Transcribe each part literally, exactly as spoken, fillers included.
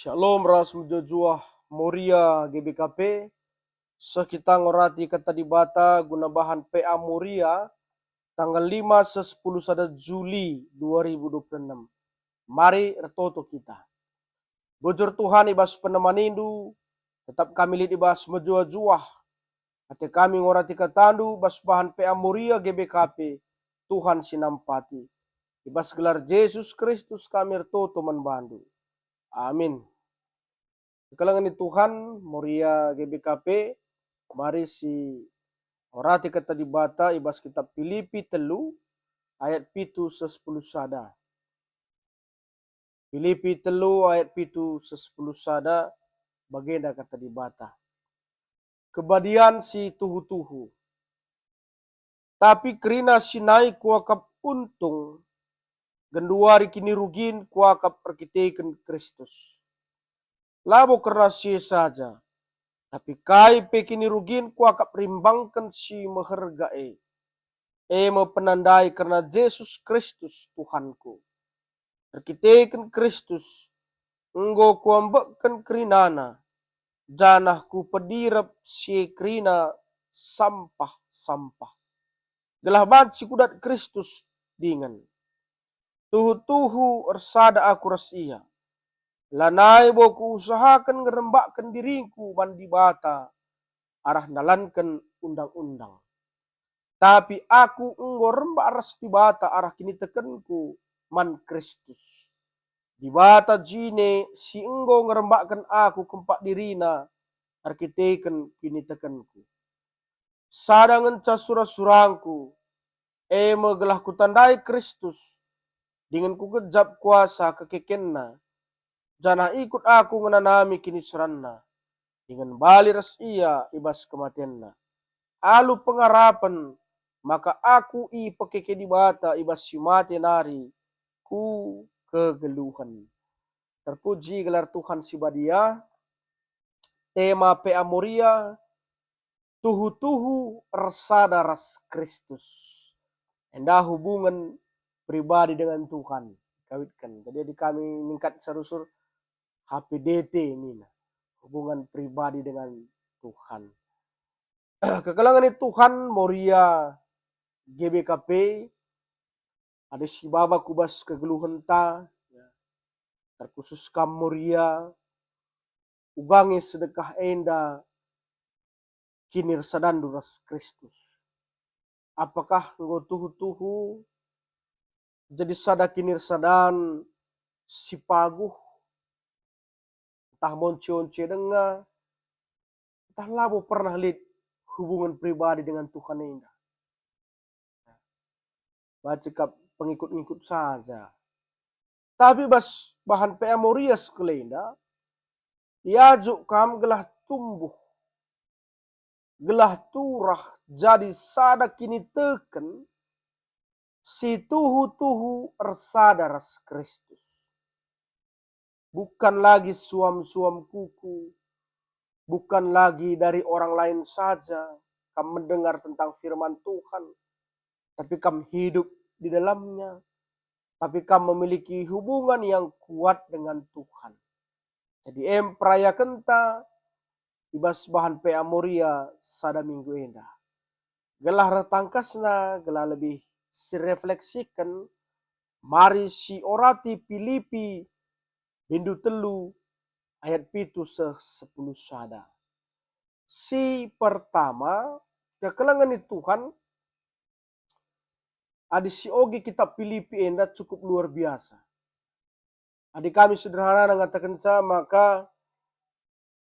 Shalom ras mejuah-juah Moria G B K P, seh kita ngorati Kata Dibata guna bahan P A Moria, tanggal lima seh sepuluh sada Juli dua ribu dua puluh enam. Mari ertoto kita. Bujur Tuhan, i bas penemanindu, tetap kami lit i bas mejuah-juah. Ate kami ngorati katandu bas bahan P A Moria G B K P, Tuhan si nampati. I bas gelar Jesus Kristus kami ertoto man bandu. Amin. Kekelengen ni Tuhan, Moria G B K P, mari si orati Kata Dibata i bas kitab Pilipi telu ayat pitu seh sepuluh sada. Pilipi telu ayat pitu seh sepuluh sada, bagenda Kata Dibata. Kebadian si tuhu-tuhu. Tapi kerina si nai kuakap untung, genduari kinirugin kuakap erkiteken Kristus. Labo kerna si e saja, tapi kai pe kinirugin kuakap rimbangken si meherga e, e me penandai kerna Jesus Kristus Tuhanku. Erkiteken Kristus, enggo kuambekken kerinana, janah kupedirep si e kerina sampah-sampah, gelah banci kudat Kristus dingen. Tuhu-tuhu ersada aku ras Ia. Lanai bo kuusahaken ngerembakken diringku man Dibata arah ndalanken undang-undang. Tapi aku enggo rembak ras Dibata arah kinitekenku man Kristus. Dibata jine si enggo ngerembakken aku kempak diriNa erkiteken kinitekenku. Sada ngenca sura-surangku, e me gelah kutandai Kristus, dingen kugejap kuasa kekekenNa, janah ikut aku ngenanami kiniseranNa, dingen bali ras Ia i bas kematenNa, alu pengarapen maka aku ipekeke Dibata i bas si mate nari ku kegeluhen. Terpuji gelar Tuhan si badia. Tema P A Moria, tuhu-tuhu ersada ras Kristus. Enda hubungen pribadi dengan Tuhan ikawitken. Jadi, adi kami ningkat sarusur, H P D T nina, hubungan pribadi dengan Tuhan. Kekelengen ni Tuhan, Moria G B K P, adi sibaba ku bas kegeluhenta, ya, terkhusus kam Moria, uga nge sedekah enda kinirsadandu ras Kristus. Apakah enggo tuhu-tuhu jadi sada kinirsadan si paguh, ntah monce-once denga, ntah labo pernah lit hubungen pribadi dengan Tuhan enda? Banci kap pengikut-ngikut saja. Tapi bas bahan P A Moria sekalenda, iajuk kam gelah tumbuh, gelah turah jadi sada kiniteken si tuhu-tuhu ersada ras Kristus. Bukan lagi suam-suam kuku, bukan lagi dari orang lain saja kam mendengar tentang firman Tuhan, tapi kam hidup di dalamnya, tapi kam memiliki hubungan yang kuat dengan Tuhan. Jadi, em perayakenta i bas bahan P A Moria sada minggu enda. Gelah ertangkasna, gelah lebih sirefleksiken, mari siorati Pilipi bindu telu ayat pitu seh sepuluh sada. Si pertama, kekelengen ni Tuhan, adi sioge kitab Pilipi enda cukup luar biasa. Adi kami sederhana ngatakenca, maka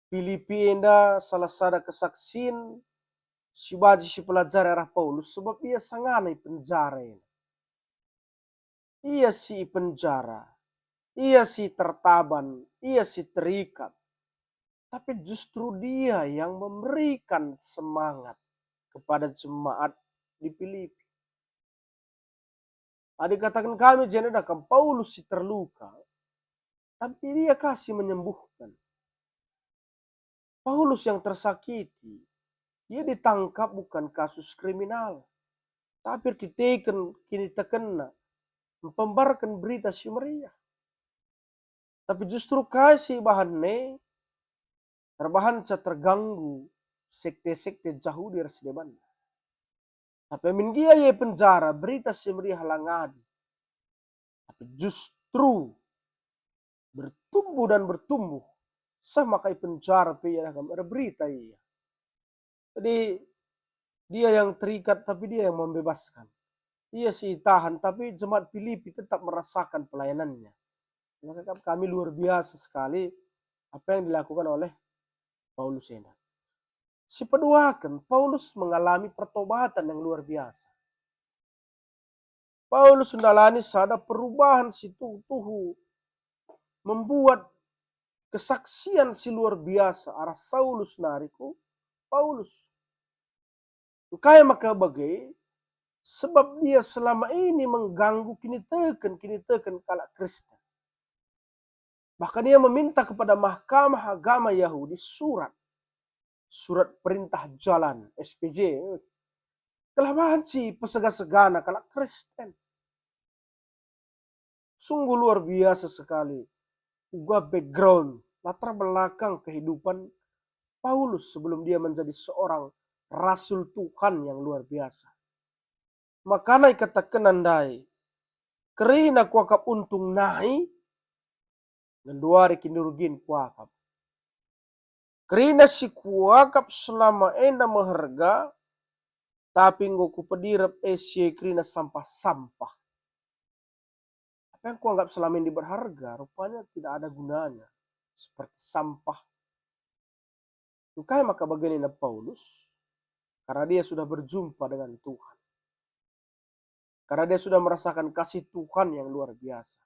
Pilipi enda salah sada kesaksin si banci sipelajari arah Paulus, sebab ia sangana i penjara enda. Ia si i penjara, ia si tertaban, ia si terikat. Tapi justru dia yang memberikan semangat kepada jemaat di Pilipi. Adi kataken kami, jenda kam Paulus si terluka, tapi dia kah si menyembuhkan? Paulus yang tersakiti, ia ditangkap bukan kasus kriminal, tapi erkiteken kinitekenna mpembarken Berita Si Meriah. Tapi justru kai si ibahanna e, erbahanca terganggu sekte-sekte Jahudi ras debanna. Tapi amin gia ia i penjara, Berita Si Meriah la ngadi. Tapi justru bertumbuh dan bertumbuh, seh maka i penjara pe ia erberita ia. Jadi, dia yang terikat, tapi dia yang membebaskan. Ia si itahan, tapi jemaat Filipi tetap merasakan pelayanannya. Maka kami luar biasa sekali apa yang dilakukan oleh Paulus enda. Si peduaken, Paulus mengalami pertobatan yang luar biasa. Paulus ndalani sada perubahan si tuhu-tuhu, membuat kesaksian si luar biasa arah Saulus nari ku Paulus. Engkai maka bage? Sebab dia selama ini mengganggu kiniteken-kiniteken kalak Kristen. Bahkan ia meminta kepada Mahkamah Agama Yahudi surat, surat perintah jalan, S P J, gelah banci pesega-segana kalak Kristen. Sungguh luar biasa sekali uga background, latar belakang kehidupan Paulus sebelum dia menjadi seorang rasul Tuhan yang luar biasa. Makana ikatakenna ndai, "Kerina kuakap untung nai, genduari kinirugin kuakap. Kerina si kuakap selama enda meherga, tapi enggo kupedirep e si e kerina sampah-sampah. Apa yang kuanggap selama ini berharga, rupanya tidak ada gunanya, seperti sampah." Engkai maka bage nina Paulus? Karena dia sudah berjumpa dengan Tuhan. Karena dia sudah merasakan kasih Tuhan yang luar biasa.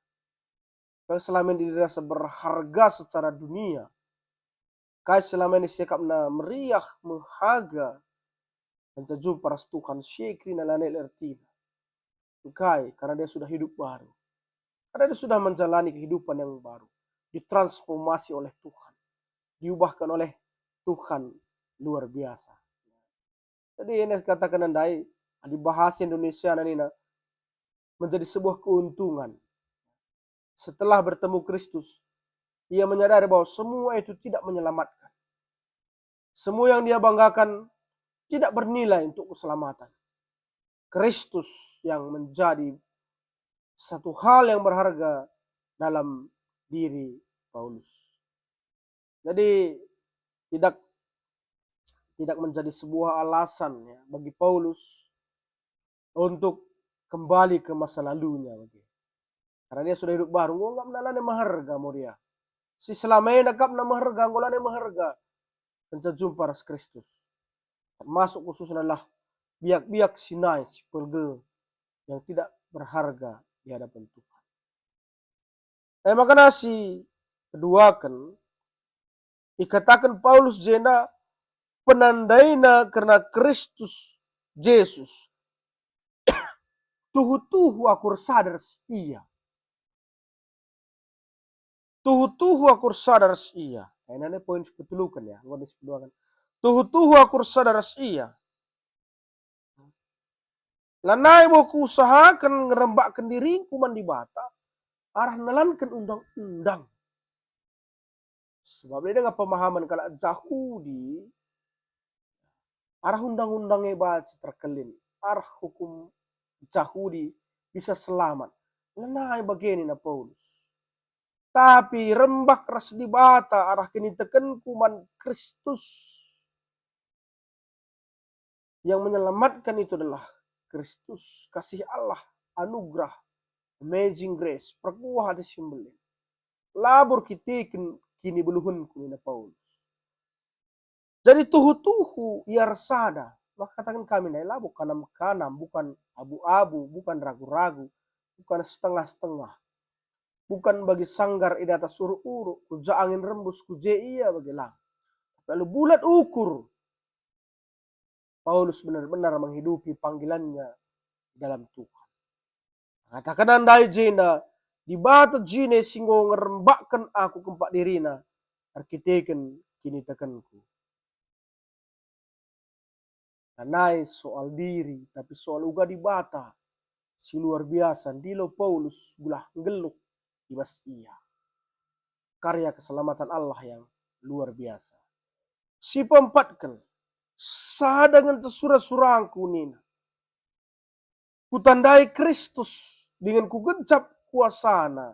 Apa yang selama ini dirasa berharga secara dunia, kai selama ini siakapna meriah, mehaga, kenca jumpa ras Tuhan, si e kerina lanai ertina. Engkai? Karena dia sudah hidup baru. Karena dia sudah menjalani kehidupan yang baru. Ditransformasi oleh Tuhan. Diubahkan oleh Tuhan luar biasa. Jadi ini katakan ndai, di bahasa Indonesia nina, menjadi sebuah keuntungan. Setelah bertemu Kristus, ia menyadari bahwa semua itu tidak menyelamatkan. Semua yang dia banggakan tidak bernilai untuk keselamatan. Kristus yang menjadi satu hal yang berharga dalam diri Paulus. Jadi tidak tidak menjadi sebuah alasan, ya, bagi Paulus untuk kembali ke masa lalunya bagi. Karena dia sudah hidup baru, enggo anggapna lanai meherga mo dia. Si selama enda akapna meherga, enggo lanai meherga. Kenca jumpa ras Kristus. Termasuk khususnya adalah biak-biak si nai, si pegel, yang tidak berharga di hadapan Tuhan. E maka si keduaken, ikataken Paulus jenda penandaina kerna Kristus Jesus. Tuhu-tuhu aku ersada ras Ia. Tuhu-tuhu aku ersada ras Ia. E, nane poin si peteluken, ya, enggo si peduaken. Tuhu-tuhu aku ersada ras Ia. Lanai bo kuusahaken ngerembakken diringku man Dibata arah nelanken undang-undang. Sebab enda nge pemahaman kalak Jahudi, arah undang-undang e banci terkelin, arah hukum Jahudi bisa selamat. Lanai bage nina Paulus. Tapi rembak ras Dibata arah kinitekenku man Kristus. Yang menyelamatkan itu adalah Kristus, kasih Allah, anugerah, amazing grace, perkuah ate si mbelin. Labo erkiteken kinibeluhenku, nina Paulus. Jadi tuhu-tuhu ia ersada, maka kataken kami ndai labo kanam-kanam, bukan abu-abu, bukan ragu-ragu, bukan setengah-setengah, bukan bagi sanggar i datas uruk-uruk, ku ja angin rembus, ku je ia bage lang. Tapi alu bulat ukur, Paulus benar-benar menghidupi panggilannya dalam Tuhan. Katakenna ndai jenda, Dibata jine si enggo ngerembakken aku kempak dirina erkiteken kinitekenku. Lanai soal diri, tapi soal uga Dibata si luar biasa ndilo Paulus gelah nggeluh i bas ia. karya keselamatan Allah yang luar biasa. Si peempatken, sada ngenca sura-surangku nina, "Kutandai Kristus dingen kugencap kuasaNa,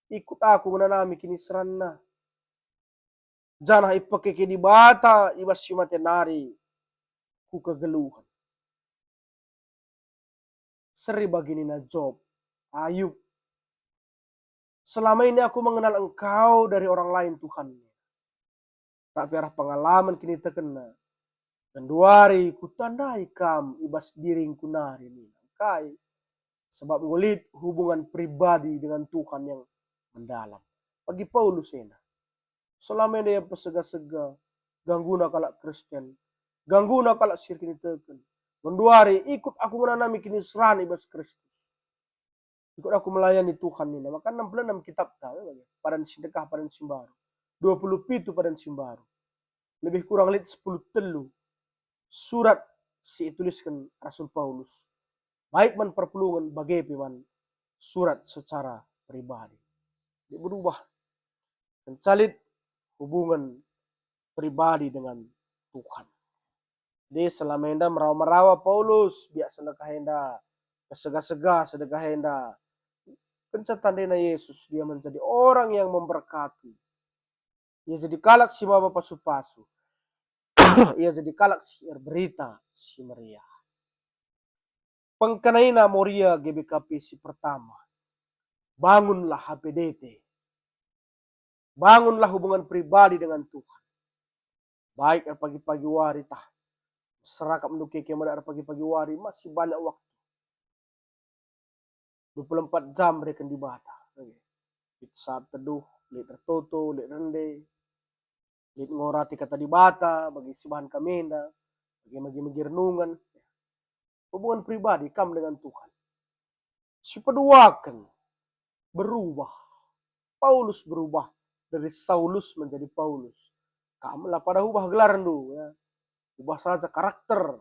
ikut aku ngenanami kiniseranNa." Janah ipekeke Dibata i bas si mate nari ku kegeluhen. Seri bagi nina Job, "Ayub, selama ini aku mengenal engkau dari orang lain, Tuhan. Tapi arah pengalaman kinitekenna, genduari kutandai kam i bas diringku nari," nina. Engkai? Sebab enggo lit hubungan pribadi dengan Tuhan yang mendalam. Bagi Paulus enda, selama enda ia pesega-sega, gangguna kalak Kristen, gangguna kalak si erkiniteken. Genduari ikut aku ngenanami kiniseran i bas Kristus. Ikut aku melayani Tuhan nina. Maka enam puluh enam kitabta, ya, Padan Sindekah, Padan Simbaru. Dua puluh pitu Padan Simbaru. Lebih kurang lit sepuluh telu surat si itulisken Rasul Paulus, baik man perpulungen bage pe man surat secara pribadi. Dia berubah, kenca lit hubungan pribadi dengan Tuhan. Jadi selama enda merawa-merawa Paulus, biak sedekah enda, kesega-sega sedekah enda. Kenca tandena Yesus, dia menjadi orang yang memberkati. Ia jadi kalak si maba pasu-pasu. Ia jadi kalak si erberita si meriah. Pengkenaina Moria G B K P si pertama. Bangunlah H P D T. Bangunlah hubungan pribadi dengan Tuhan. Baik erpagi-pagi wari tah. Serakap ndu keke mada erpagi-pagi wari, masih banyak waktu. Dua puluh empat jam reken Dibata. Oke. Lit saat teduh, lit ertoto, lit rende, lit ngorati kata Dibata, bagi sibahan kami enda, bagi megi-megi renungan. Hubungan pribadi kam dengan Tuhan. Si peduaken, berubah. Paulus berubah dari Saulus menjadi Paulus. Kam la pada ubah gelarndu, ya. Ubah saja karakter,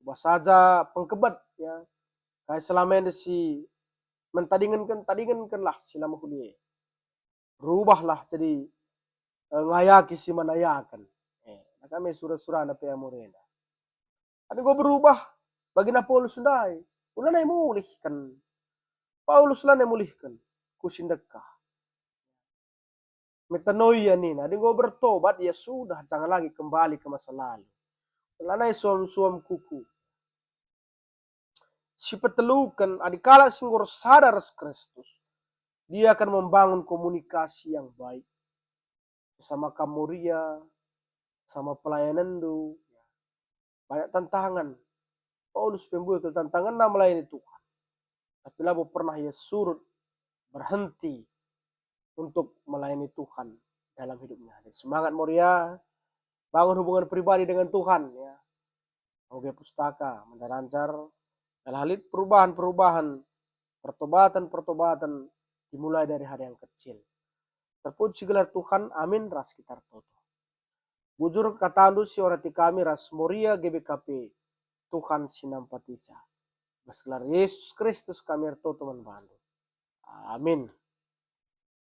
ubah saja pengkebet, ya. Kai selama enda si mentadingenken, tadingenkenlah si la mehuli e. Berubahlah jadi, eh, ngayaki si manayaken. Eh, nah kami sura-surana pe Amorena. Adi enggo berubah, bagina Paulus ndai, lanai mulihken. Paulus lanai mulihken ku si ndekah. Metanoia nina, adi enggo bertobat, ia sudah, jangan lagi kembali ke masa lalu. Lanai suam-suam kuku. Si peteluken, adi kalak si enggo ersada ras Kristus, dia akan membangun komunikasi yang baik. Bersama kam Moria, sama pelayanenndu, banyak tantangan. Paulus pe mbue kal tantangenna melayani Tuhan. Tapi labo pernah ia surut, berhenti untuk melayani Tuhan dalam hidupnya. Jadi semangat Moria, bangun hubungan pribadi dengan Tuhan, ya. Oge pustaka, mendarancar, dalah lit perubahan-perubahan, pertobatan-pertobatan dimulai dari hal yang kecil. Terpuji gelar Tuhan, amin, ras kita ertoto. Bujur katandu si orati kami ras Moria G B K P, Tuhan si nampatisa. Bas gelar Yesus Kristus kami ertoto man bandu. Amin.